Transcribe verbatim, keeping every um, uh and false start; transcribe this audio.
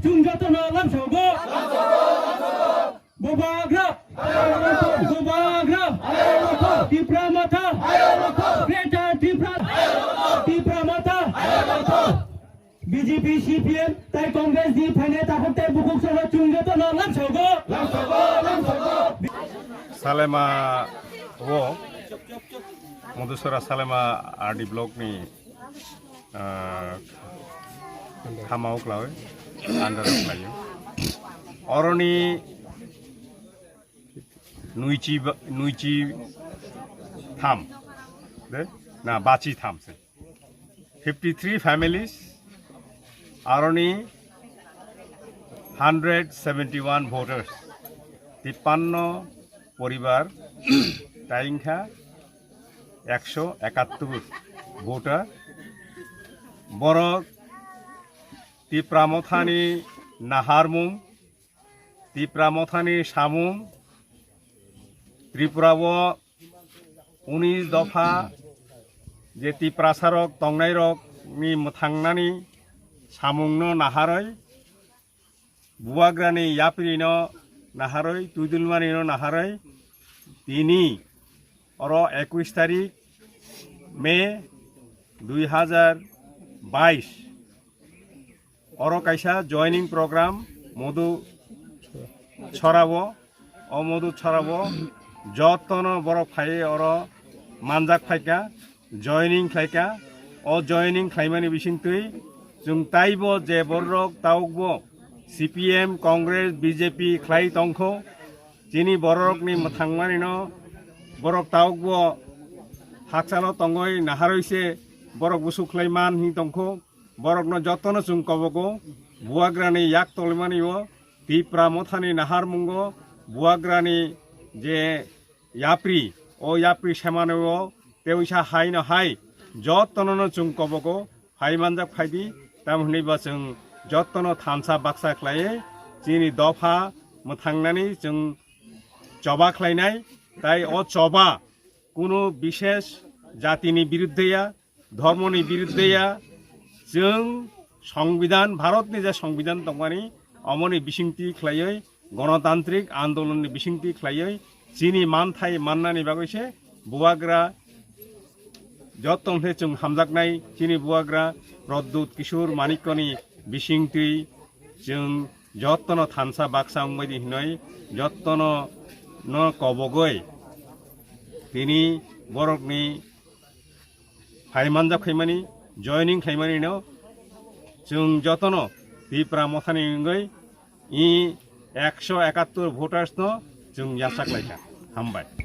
Chwng jotono lamsogo. Bubagra! Bubagra! Tipra Motha! Greater Tipra! Tipra Motha! B J P, C P M, tai Congress ni phainai takhuk tai bukhuk sono chwng jotono lamsogo. Salema o Madhusora Salema R D block ni, ah, khama uklawi under uklayo. Oroni nuichi ba-, nuichi tham de na bachi tham se. Fifty three families, aroni hundred seventy one voters, tippanno poribar, taingkha ekso ekattur voter. Borok Tipra Mothani naharmung, Tipra Mothani samung, Tripura o unis dopha je Tiprasarok tongnairokni mwthangnani samungno naharwi, Bubagrani yaprino naharwi, twidulmanino naharwi, tini oro ekush tarik May dui hajar bais, oro kaisa joining program Madhu Chorao, o Madhu Chorao jotono borok phai oro manjak phaikha, joining khlaikha. O joining khlaimani bisingtwi chwng taibo je borok taukbo C P M, Congress, B J P khlai tongkho, chini borokni mwthangmanino borok taukbo hakchalo tongwi naharwi se borok busu khlai man hing tongkho. Borokno jotono chwng kobogo, Bubagrani yak tolmani o Tipra Mothani naharmungo, Bubagrani je yapri, o yapri semani o tewisa hai no hai, jotono no chwng kobogo, hai manjak phaidi, tam hwnwi ba chwng jotono thansa baksa khlaiwi, chini dopha mwthangnani chwng choba khlainai, tai o choba kunu bishesh jatini biruddhe ya, dhormoni biruddhe ya, chwng Songbidan, Bharatni je Songbidan tongmani, omoni bisingtwi khlaiwi, gonotantrik andolonni bisingtwi khlaiwi, chini manthai mannani bagwi se Bubagra jottoni khe chwng hamjaknai, chini Bubagra Pradyut Kishore Manikyani bisingtwi chwng jotono thansa baksa wngbaidi hinwi jotono no kobogwi tini borokni phai manjak khaimani, joining khaimani no chwng jotono Tipra Mothani wngwi i ekso ekattor voters no chwng yachak laikha. Hambai.